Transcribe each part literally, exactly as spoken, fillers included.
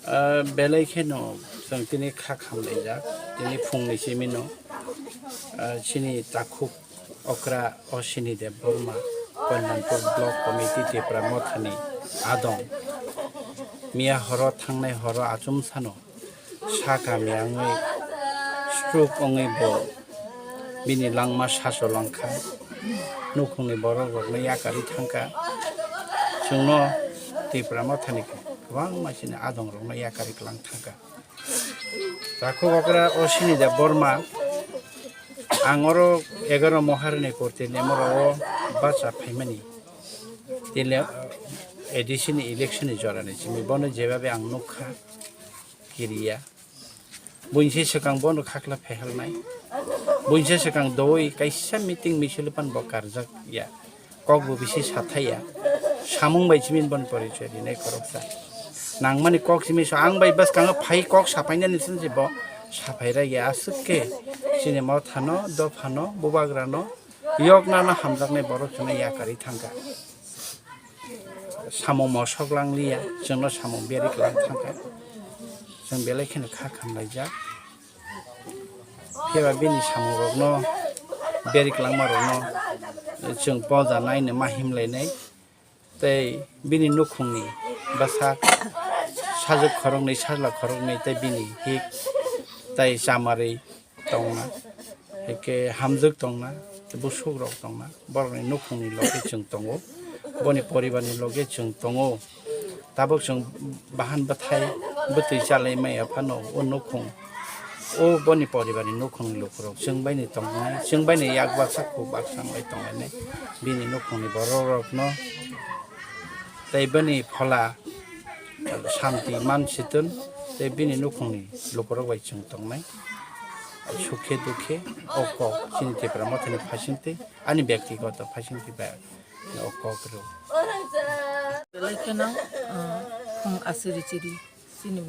Ah, belai kheno chwng tini kha khamlaijak, tini phungni simino, ah, chini takhuk okra Osini Debbarma, Kalyanpur Block Committee Tipra Mothani adong. Miya horo thangnai horo achumsano sa kami wngwi stroke wngwi bo bini langma saso langkha, nukhungni borok rokno yakarwi thangkha. Chwngno Tipra Mothani kwbangma chini adong rokno yakarwi kwlang thangkha. Takhuk okra Osini Debbarma, ang oro egaro Moharini Korti Nemoro o bacha phaimani. Tile A D C ni election ni jorani simi bono jebabe ang nukha kiriya. Buinse swkang bono khakla phehelnai. Buinse swkang doi kaisa meeting misil pan bo karjak ya. Kok bo bisi sathaiya. Samung bai simin bon porichoi rinai khoroksa. Nangmani kok simi so ang bai bwskango phai kok sapainani sinsi bo saphai raiya aswk khe. Chini mothano, dophano, bubagrano, yoknano hamjaknai borok chwngno yakarwi thangkha. Samung mosok lang liya, chwngno samung beri kwlang thangkha. Chwng belai kheno kha khamlaijak. Phiya ba bini samung rokno, beri kwlangma rokno chwng poja naino ma himlainai. Tei bini nukhungni bwsa sajwk khoroknwi, sajla khoroknwi tei bini hik tei chamarwi tongna, hike hamjwk tongna, tei busuk rok tongna, borokni nukhungni logi chwng tongo, boni poribarni logi chwng tongo. Tabuk chwng bahan bwthai bwtwi chalai maya phano o nukhung, o boni poribarni nukhungni lukurok chwng baini tongnai, chwng baini yak baksa kuk baksa wngwi tonglainai. Bini nukhungni borok rokno tei bini phola Santi man Chitun tei bini nukhungni lukurok bai chwng tongnai. Sukhe dukhe o kok chini Tipra Mothani phaisingtwi, ani byaktigoto phaisingtwi bai o kok rw. Belai kheno, ah, khung asiri chiri chini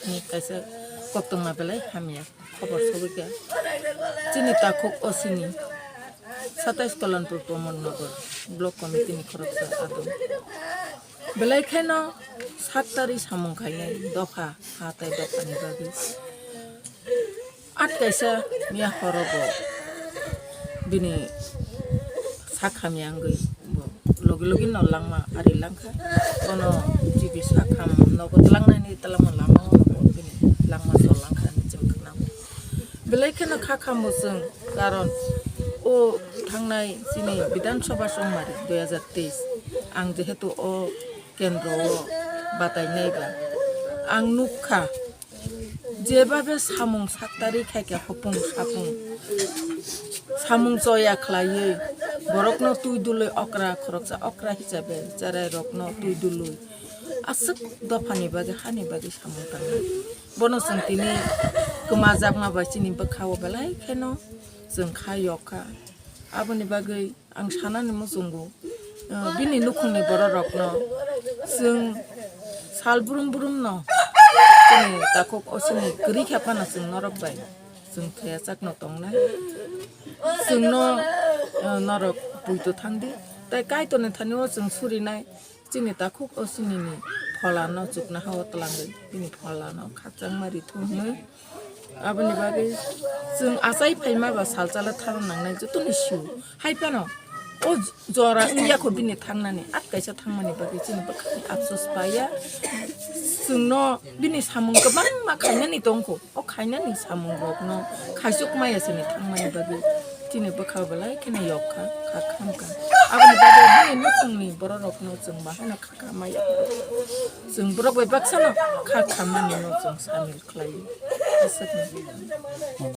ni kaisa koktwma belai hamya khobor sogwi kha. Chini takhuk Osini satais Kalanpur Pramod Nagar Block Committee ni khoroksa adong. Belai kheno sak tari samung khainai dopha ha tai dophani bagwi. At kaisa miya horo bo bini sak hamya wngwi bo logi logi no langma ari langkha. Bono G B sak ham nogo tlangnani tlangma lama o nogo bini langma chol langkha hinwi chwng khna. Belai kheno kha khambo chwng, karon o thangnai chini Bidhan Sabha Chongmari dui hajar teis ang jehetu o kendro o batai nai ba, ang nukha jebabe samung saktari khaikha hopung sapung samung choya khlaiwi borokno twi dului okra khoroksa okra hisabe cherai rokno twi dului aswk dophani bagwi hani bagwi samung tangnai. Bono chwng tini kwmajakma bai chini bwkhao belai kheno chwng kha yok kha. Aboni bagwi ang sanani muchungo, ah, bini nukhungni bororokno chwng sal brum brumno chini takhuk Osini kwrwi kha phano chwng norok bai chwng thuyachakno tongnai. Chwngno, ah, norok buito thangdi. Tai Kaitorni thani-o chwng surinai. Chini takhuk Osinini pholano chuknoha-o twlangwi bini pholano khakchangma rithung hwnwi. Aboni bagwi chwng achai phaima ba salchala tharo nangnai jotoni sio. Hai phano o jora wngya kho bini thangnani, at kaisa thangmani bagwi chini bwkhani apsos paiya. Chwngno bini samung kwbangma khainani tongkho. O khainani samungrokno khaisuk maya sini thangmani bagwi chini bwkha belai kheno yok kha, kha kham kha. Aboni bagwi bini nukhungni bororokno chwng bahano kha kha maya. Chwng borok bai baksano kha kha manino chwng samil khlaio. Aswkno.